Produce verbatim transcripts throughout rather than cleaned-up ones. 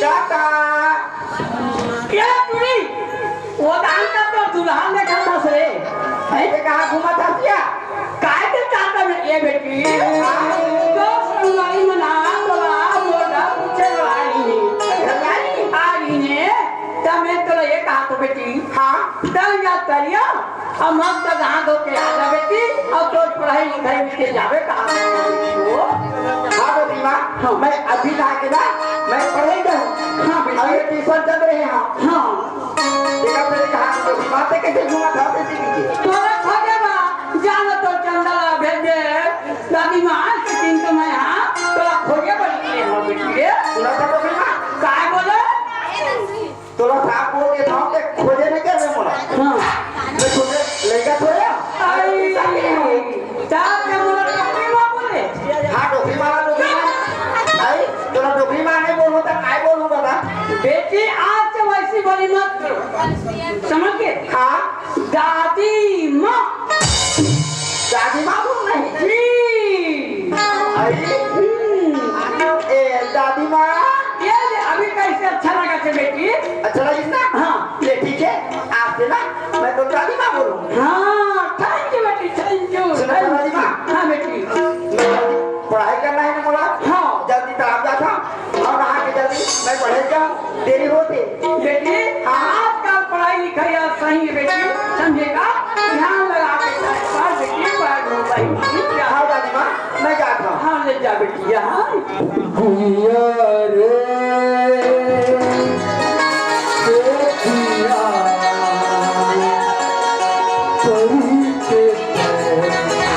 टाटा। ये टुरी, वो दान का तो दुल्हन देखा था से। ऐसे कहाँ घूमा था क्या? काय के चाहता मैं ये बेटी? तो सुनवाई मना, तोला मोटा पूछे वाली नहीं। आ रही ने, तब मैं तोला ये कहा तो बेटी। हाँ। तब याद करियो, अब मस्त नहा धो के आ जा बेटी, अब तो पढ़ाई लिखाई में के जावे कहाँ से वो? हाँ बेटी माँ, हाँ। मैं अभी नहा के ना, मैं पढ़ाई करूँ। हाँ बेटी। अभी ट्यूशन चल रहे हैं। हाँ। देखा तेरे कहाँ बेटी माँ पे कैसे घूमा था बेटी के? तोरा खोजे बा, जानो तो चंदा ला भेज दे। दादी माँ, आज के दिन तो मैं यहाँ तोरा खोजे बड़ी के हो बेटी रे। सुना था तो बेटी माँ? काय बोले? तोला साफ बोल के था, ते खोजे नहीं कर रहे मोला। हाँ। मैं खोजे, लड़का खोजे? अरे, साफ के मोला डोकरी माँ बोले। हाँ, डोकरी माँ, डोकरी माँ। भाई, तोला डोकरी माँ नहीं बोलूँ तो काय बोलूँ बता? बेटी, आज से वैसी बोली मत करो। समझ गए? हाँ। दादी माँ। दादी माँ बोल नहीं। जी। अरे। हम्म। ए, दादी माँ। ये ले, अभी कैसे अच्छा लगा थे बेटी? अच्छा लगिस ना? हाँ। ले ठीक है, आज से ना मैं तो दादी माँ बोलूँ। हाँ, thank you बेटी, thank you। सुनो दादी माँ। हाँ बेटी। मैं जल्दी पढ़ाई करना है ना मोला। हाँ। जल्दी तालाब जाता हूँ और नहा के जल्दी मैं पढ़े जाऊँ, देरी होते। बेटी, हाँ। आजकल पढ़ाई लिखाई आज सही है बेटी, समझेगा? ध्यान लगा के पढ़, पढ़ बेटी, पढ़ लो सही। हाँ दादी माँ, मैं जाता हूँ। हाँ, ले जा बेटी, यहाँ। गुड़िया रे, ओ गुड़िया, परी के गुड़िया।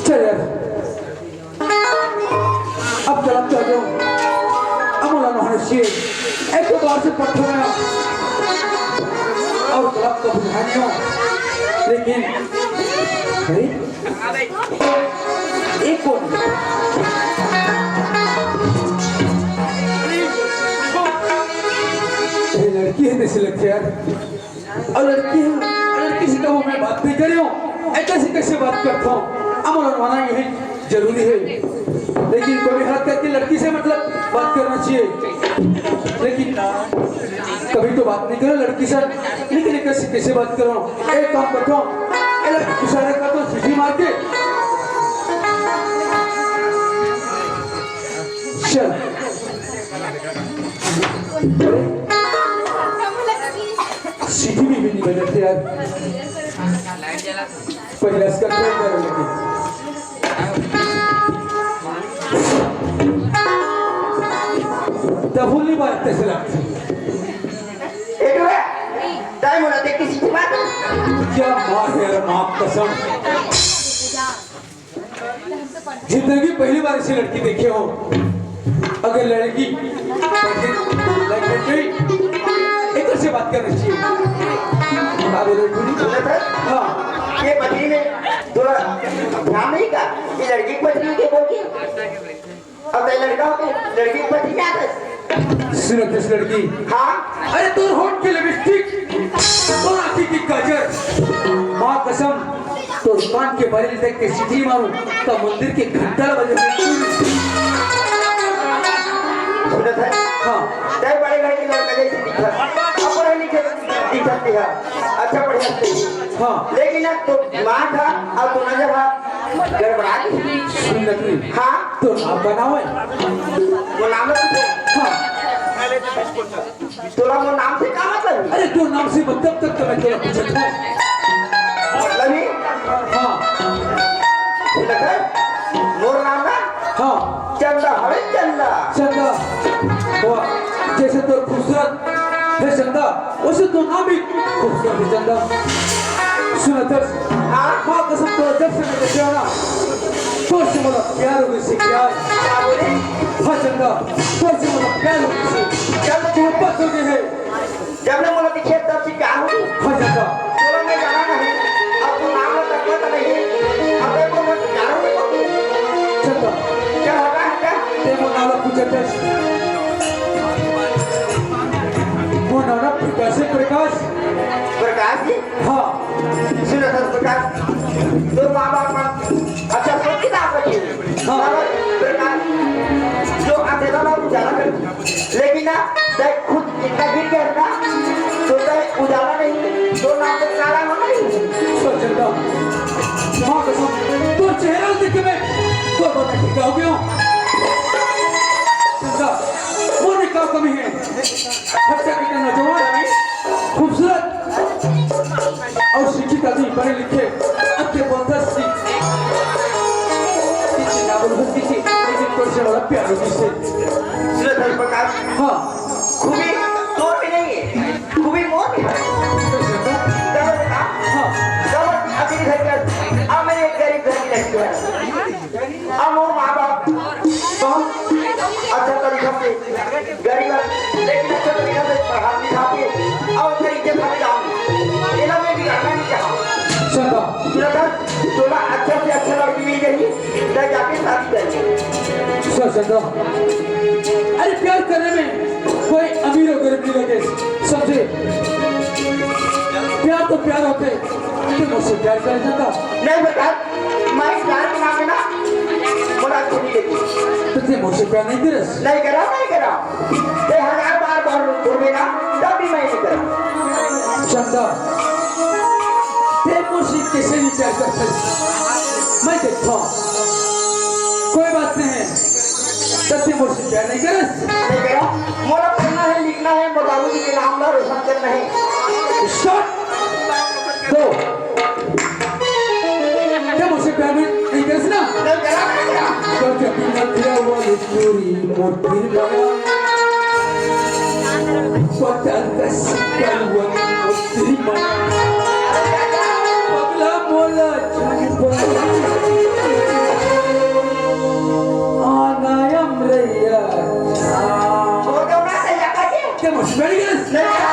चल यार, अब तलब तो आ जाओ। अब मौलाना होने से एक तो बार से पत्थर आया और तलब का बुझा नहीं हो, लेकिन अरे, एक कौन? ये लड़की है, जैसे लगती है यार। अउ लड़की ह, अउ लड़की से कभू मैं बात नहीं करे हूँ, एकर से कैसे बात करता हूँ? अब मौलाना माना ये जरूरी है, लेकिन कोई हालत करके लड़की से मतलब बात करना चाहिए। लेकिन कभी तो बात नहीं करो लड़की से, लेकिन एकर से कैसे बात करो? एक काम करता हूँ, ए लड़की इशारे कर दो, सीटी मार के। चल। सीटी भी, भी नहीं बजत यार। प्रयास करते हैं, करो लेकिन। तब बोली बात कैसे लगती? ए टुरा, तैं मोला देख के सीटी मार। क्या बात है यार, माँ कसम। जिंदगी पहली बार ऐसी लड़की देखे हो, अगर लड़की पढ़े, लड़की एकर से बात करना चाहिए। का बोले टुरी? सुनत हस? हाँ। ये बजरी में तोला ध्यान नहीं का? ये लड़की के बजरी के बोल के? अब तैं लड़का होके लड़की के बजरी में आत हस? सुनत हस लड़की? हाँ। अरे तोर होठ के लिपस्टिक, तोर आँखी के काजर, माँ कसम, तोर कान के बाली ल देख के सीटी मारूं, त मंदिर के घंटा ल बजा। सुनत हस? हाँ। तैं बड़े घर के लड़का जैसे दिखत हस। अब पढ़े लिखे दिखत हस। अच्छा पढ़े लिखे। हाँ। लेकिन ना तोर दिमाग हा, अउ तोर नजर हा, गड़बड़ा गे। सुन लगी। हाँ। तोर नाम का नाम हे? मोर नाम हे? हाँ। तोला मोर नाम से का मतलब हे? अरे, तोर नाम से मतलब तक तो मैं तोला पूछत हूँ। मतलब हे? हाँ। देखा, मोर नाम ना हाँ। चंदा हवे, चंदा। चंदा। वाह, जैसे तोर खूबसूरत हे चंदा, वैसे तोर नाम भी खूबसूरत हे चंदा। सुनत हस? हाँ। माँ कसम, तोला जब से मैं देखे हूँ ना, तोर से मोला प्यार हो गइसे, प्यार। का बोले? हाँ चंदा, तोर से मोला प्यार हो गइसे। चल। मोहब्बत हो गई हे। जब ले मोला दिखे तब से प्यार हो गई। हाँ चंदा। तोला मैं जाना नहीं, अब तू नाम ला तकवा तो नहीं, अब तक तो मैं जाना नहीं। चंदा। क्या होगा है क्या? तैं मोर नाम ला पूछत हस। मोर नाम प्रकाश हे, प्रकाश। प्रकाश जी? हाँ। सुनत हस प्रकाश, तोर माँ बाप मन अच्छा सोच के नाम रखे। हाँ। प्रकाश, जो अंधेरा ला उजाला कर, लेकिन ना, तैं खुद इतना गिर गया ना, तो तैं उजाला नहीं, तो नाम तो काला हो नहीं। सच चंदा, माँ कसम, तोर चेहरा देख के मैं तोर बता के गाँव गया हूँ। चंदा, मोर में का कमी हे? अच्छा कितना नौजवान, खूबसूरत अउ शिक्षित आदमी, पढ़े लिखे, अच्छे बोलते सी। किसी ना बोल किसी, लेकिन तोर से मोला प्यार हो गइसे। सुनत हस प्रकाश? हाँ। खूबी तोर भी नहीं हे। गरीब, लेकिन अच्छा तरीका से पढ़ा लिखा के अउ ओकर इज्जत हवे जान। एला मैं बिगाड़ना नहीं चाहत। चंदा। सुना था, तोला अच्छा से अच्छा लड़की मिल जाही, तै जाके शादी कर ले। सुन चंदा, अरे प्यार करने में कोई अमीर और गरीब नहीं लगे, समझे? प्यार तो प्यार होथे, तैं मोर से प्यार करे चंदा। नहीं बेटा, मैं इस प्यार के नाम में ना, मोला अच्छे नहीं लगे। तो तैं मोर से प्यार नहीं करे? नहीं करा, नहीं करा। तैं हजार बार बोल, बोल देगा, तब भी मैं नहीं करा। चंदा, तैं मोर से कैसे नहीं प्यार करथे? मैं देखता हूँ। कोई बात नहीं है। तब तैं मोर से प्यार नहीं करे? नहीं करा। मोला पढ़ना है, लिखना है, मोर बाबूजी के नाम ला रोशन करना है। Shut! दो। तैं मोर से प्यार नहीं करे ना? नहीं करा, नहीं करा। गजब नखरा वाली टूरी मोर दिल माया। पतंग का शिकार वाली मोर दिल माया। पगला मोला झूठ बोला। आना अमरैया। छोड़ दो ना, नहीं जाता जी। तैं मोर से प्यार नहीं करे? नहीं करा।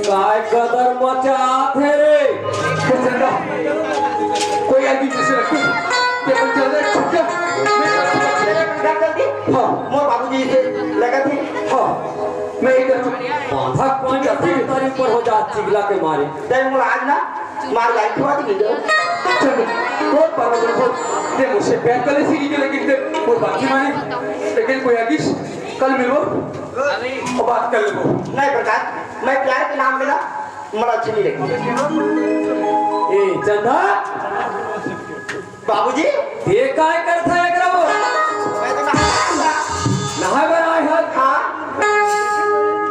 काय कदर मचात हे रे। कोई आदमी कैसे रखते? टेबल चल रहा है, छुप जा। हाँ। मोर बाबूजी से लगा थी। हाँ। मैं इधर चुप। भाग, भाग, भाग, भाग। ऊपर हो जा चिगला के मारे। तै मोला आज ना मार लाई खवा दी दे। चल, कोई परवाह नहीं, ते मुझसे प्यार करे सी के, लेकिन ते वो बात नहीं माने। लेकिन कोई आगिस, कल मिलो और बात कर लो। नहीं प्रकाश, मैं प्यार के नाम में ना मला अच्छी नहीं लगी। ए चंदा, बाबूजी। ये काय करत हे एकरा वो? मैं तो नहा रहा था। नहाए बर आए हस? हाँ।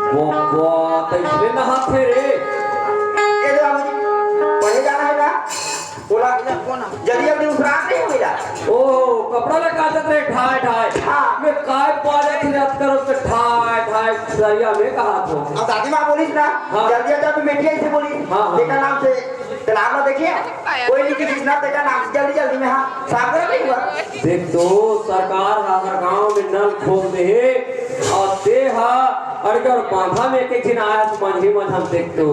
वो, वो, तो इसलिए नहात हे रे। ए रे बाबूजी, पढ़े जाना है ना? बोला, जल्दी जल्दी उतरा नहीं हो मेरा। ओ, कपड़ा ला काटत रहे, ढाय, ढाय। हाँ। मैं काय पाले थी रात करो तो ढाय, ढाय, सरिया में कहा थो। अब दादी माँ बोलिस ना, हाँ। जल्दी जल्दी अभी मेटिया से बोलिस। हाँ, हाँ। देखा नाम से, तेला आप देखिए, कोई नहीं किसी ना देखा नाम से जल्दी जल्दी में, हाँ, साफ कर नहीं हुआ। देख तो, सरकार हा हर गांव में नल खोल दे हे, और ते हा अगर बांधा में एक एक झिन आया तो मंझी मन हम देख तो।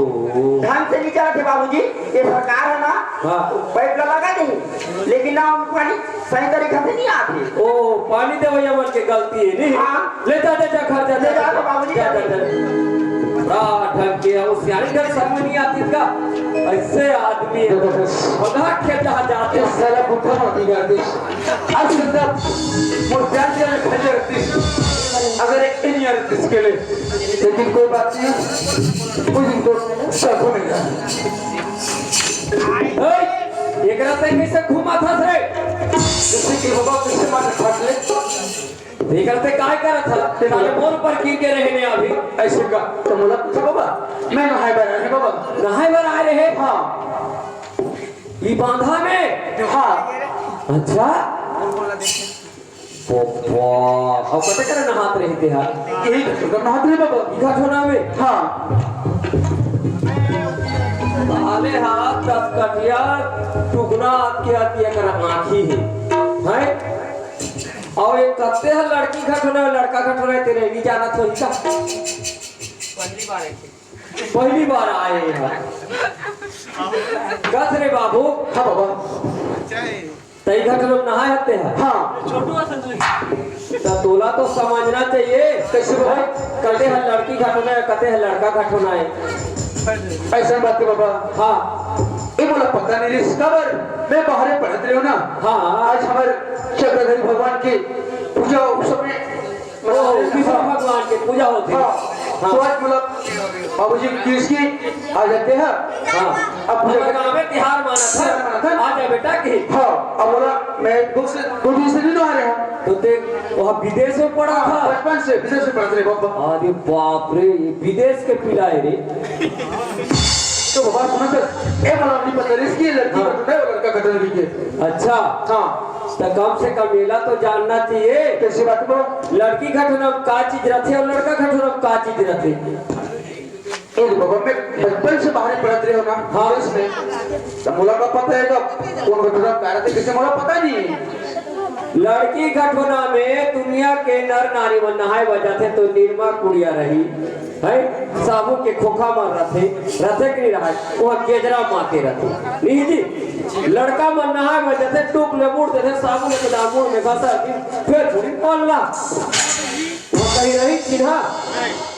ढंग से नहीं चलत हे बाबूजी, ये सरकार है ना, हाँ। पाइप लगा दे, लेकिन ना हम पानी सही तरीका से नहीं आते। ओ, पानी देवैया मन के गलती है, नहीं? हाँ। ले जा, ले जा, घर जा, ले जा, जा, तो बाबूजी जा, जा, जा। बड़ा ढंग के, वो सियानी ढंग समझ नहीं आती का? ऐसे आदमी है। देखो बस। भगा के जहाँ जाते इस साला बुढ़ा मत बिगाड़ दे। आज तक वो जान के मैं खंजर रखती। अगर एक नहीं आ रही इसके लिए। लेकिन कोई बात नहीं। कोई दिन तो सब होने का। ए, एकरा ते कैसे घुमा था रे? जैसे कि बाबा कैसे मार फाट ले। एकरा ते काय करत हस? ते साले मोर ऊपर गिर के रहे ने अभी। ऐसे का? तो मोला पूछा बाबा, मैं नहाए बर आए रहे बाबा। नहाए बर आए रहे? हाँ। ई बांधा में? हाँ। अच्छा। बाबा, अब कते करे नहात रही ते हा? यही तो नहात रहे बाबा। ई घाटोना में? हाँ। साले हा दस कठिया टुकना आत के आत एकरा आँखी है। हैं? अउ ये कते ह लड़की घटोना, लड़का घटोना तेरे नहीं जानत होही का? पहली बार आए हे। पहली बार आए हे। कस रे बाबू? हाँ बाबा। तई घटोना नहाए हते ह? हाँ। त तोला तो समझना चाहिए। कैसे बाबा? कते ह लड़की घटोना हे, कते ह लड़का घटोना हे। ऐसा बात है बाबा। हाँ। ये मोला पता नहीं रिस, काबर मैं बाहरे पढ़त रहे हो ना। हाँ। आज हमारे चक्रधरी भगवान की पूजा, उस समय ओ, विष्णु भगवान के पूजा होथे। हाँ। हाँ। तो आज मोला बाबूजी किस की आ जाते हैं। हाँ। अब पूजा हमर कर गाँव में तिहार मानत हे। तिहार मानत हे। आ जा बेटा की। हाँ। अब बोला मैं दो से, दो दिन से नहीं आ रहा। तो ते वहाँ विदेश में पढ़ा हाँ, था? बचपन से विदेश में पढ़ते रहे बाबा। अरे बाप रे, ये विदेश के पीला है रे। तो बाबा सुनो तो, ए मला नहीं पता रिस की लड़की हाँ। घटोना हे, लड़का घटोना नहीं के। अच्छा। हाँ। तो कम से कम एला तो जानना चाहिए। कैसी बात बा? लड़की घटोना में का चीज रथे और लड़का घटोना में का चीज रथे? ए बाबा, मैं बचपन से बाहरे पढ़त रहे हो ना, हाँ। विदेश में। तो मोला का पता है का कौन घटोना का रथे, कैसे मोला पता नहीं है। लड़की घटोना में दुनिया के नर नारी मन नहाए बर जाथे तो निरमा कुड़िया रही, है? साबुन के खोखा मन रथे, रथे कि नहीं रहय? वहाँ गेजरा माते रथे। नहीं जी, लड़का मन नहाए बर जाथे, टूप ले बूड़ देथे, साबुन के दाबुड़ में घसा दिन, फिर थोड़ी पल्ला। वो कहीं रही चिन्हा,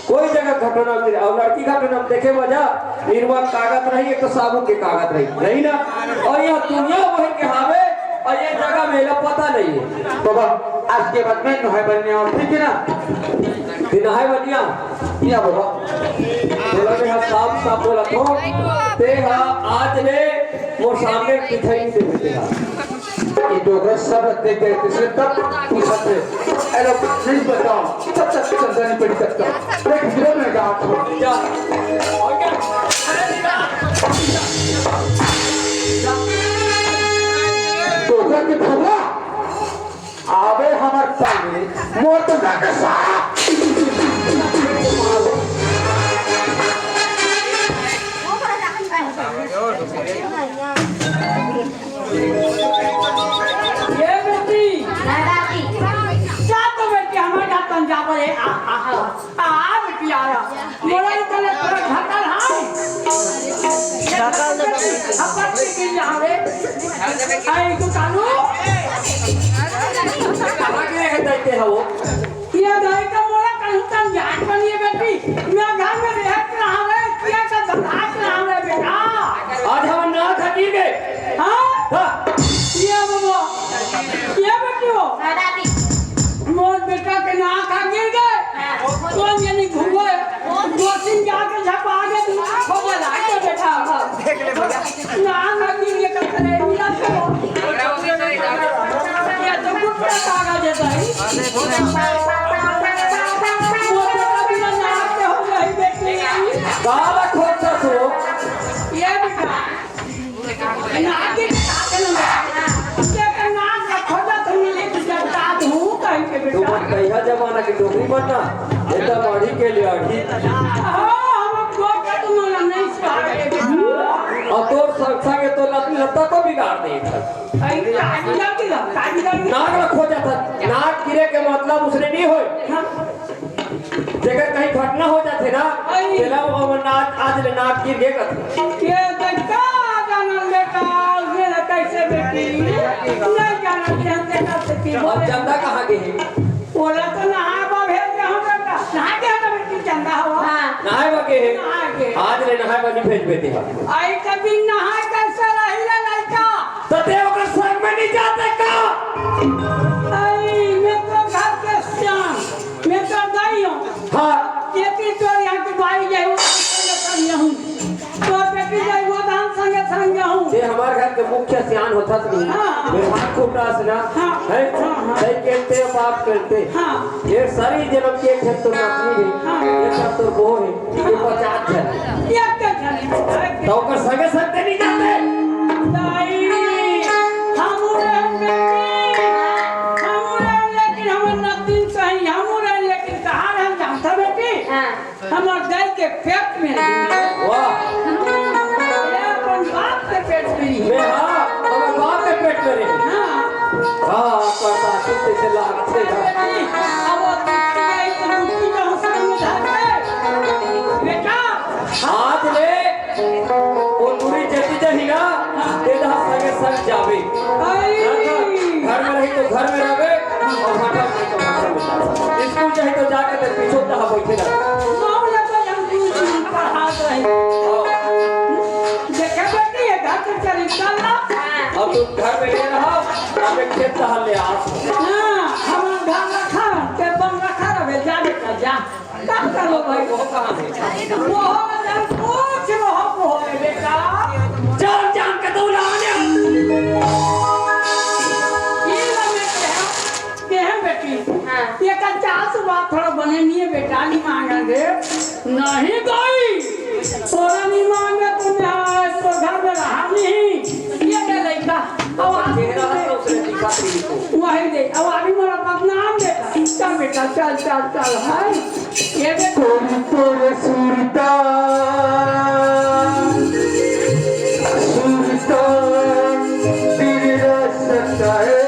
कोई जगह घटोना नहीं रही। और लड़की घटोना में देखे बर जा, निरमा कागज रही, एक तो साबुन के कागज रही, रही ना? और यहाँ दुनिया भर के हावे, और ये जगह में एला पता नहीं है। बाबा, आज के बाद मैं नहाए बर नहीं आऊँ, ठीक है ना? ते नहाए बर नहीं आ? नहीं आ बाबा। बोला, मैं हा साफ साफ बोलत हों, ते हा आज ले मोर सामने पिछाई नहीं दे बेटा। ये डोकरा सब रखते गए, इसलिए तब पूछत हे। ए लोग, प्लीज बताओ, तब तक चंदा नहीं पड़ी तब तक। मैं किधर में गाँव छोड़ दिया? और क्या? डोकरा के फुला, आवे हमर पाले, मोर तो ना के सारा। ये बेटी, जा तो बेटी, हमारे जात पंजाब वाले, आ, आ, आ, आ, बेटी, आ, आ। मोला इतने थोड़ा ढकल है। ढकल दे बेटी। अपन के गिर जावे। आई, तू चालू। कहाँ गए हैं दाई के हवो? ये दाई का मोला कहीं तक जात बनी है बेटी। मैं घर में रहत रहा रे, क्या कर आज नाम है बेटा। आज हमर नाक ह गिर गे। हाँ? हाँ। ये बाबा, ये बेटियो। हाँ, दादी। मोर बेटा के नाक ह गिर गे। हाँ। कोन जनी घूमे। दो तीन जाके झपा के तू खोजे लागे बेटा। नाक ह गिर गे, कतरे मिला करो। ये तो कुत्ता कागज है भाई। मोर बेटा बिना नाक के हो गई बेटी। काला खोजत हो? ये बेटा, नाक के साथ में बेटा, ये तो नाक का खोजत हूँ, लेकिन जब साथ हूँ कहीं के तू बेटा। बस पहिला जमाना की डोकरी बनना, एकदम अड़ी के लिए अड़ी। हाँ, हम लोग दो के तुम लोग नहीं सिखा रहे बेटा। और तोर संग संग तो लत-, लत्ता तो बिगाड़ दे। अरे, कारीगर की लत, कारीगर की। नाक ला खोजत हस, नाक गिरे के मतलब उसने नहीं होय। हाँ। जेकर कहीं घटना हो जाथे ना, अई। तेला वो नाक, आज ले नाक गिर गे कथे। ये तो का जानन बेटा, ये ना कैसे बेटी? नहीं जानन कि हम तेरा से की अब बोले। चंदा कहाँ गे हे? ओला तो नहाए बा भेज दे हम बेटा। नहाए के हम बेटी चंदा हो। हाँ। नहाए बा गे हे? नहाए गे। आज ले नहाए बा नहीं भेज बेटी हम। आई कभी नहाए कैसे रही रे लड़का? तो ते ओकर संग में नहीं जाते का? आई, मैं तो घर के सियान। मैं तो गई हूँ। हाँ। ये भी तो यहाँ के बाई जाए, वो संगे संगे हूँ। तो बेटी जाए, वो धान संगे संगे हूँ। ये हमारे घर के मुख्य सियान होता तो नहीं। हाँ। व्यवहार खूब रहा ना। हाँ। है? हाँ, हाँ। सही कहते हैं, बात करते। हाँ। ये सारी जन्म के खेत तो नकली है। हाँ। ये सब तो वो है। ये पचास झन। ये क्या झन है? तो ओकर संगे संग ते नहीं जाते। दाई, हम उड़े हम बेटी। हम उड़े हम, लेकिन हमर नतिन सही, हम उड़े हम, लेकिन कहाँ रहे जानता बेटी? हाँ। हमर दाई के पेट में रही। वाह। ये अपन बाप के पेट में रही। मैं हाँ, हमर बाप के पेट में रही। हाँ। हाँ, करता तू कैसे लागत है? अब वो टूट गई तो टूटी ना हो सकती है। बेटा। आज ले वो टूरी जती जही ना, तेरा संगे संग जावे। अरे। घर में रही तो घर में रहबे, और भाटा में तो भाटा में रहबे। स्कूल जाही तो जाके ते पीछू तहा बैठे रह। मौला तो हम ट्यूशन पढ़ात रही। देखे बेटी, ये घर के चली चल ना। अब तू घर में ले रहा, अब एक खेत तहा ले आ। हाँ, हमार घर रखा, ते बम रखा रहे, जा बेटा, जा। का करो भाई? वो कहाँ है? वो हो, कुछ वो हो, वो है बेटा। जान, जान के तो उड़ा ले। ये लो मैं कह, कह बेटी। हाँ। ये का चास बात थोड़ा बने नहीं है बेटा, नहीं मांगा दे। नहीं गई। तोरा नहीं मांगा तो मैं आज तो घर में रहा नहीं। ये क्या लड़का? अब आज चेहरा है तो उसने दिखा तेरी को। वही दे। अब अभी मेरा बदनाम बेटा। चल बेटा, चल, चल, चल, हाय। ये दे। कोई तोरे सुरता, सुरता, दिल रस सताए।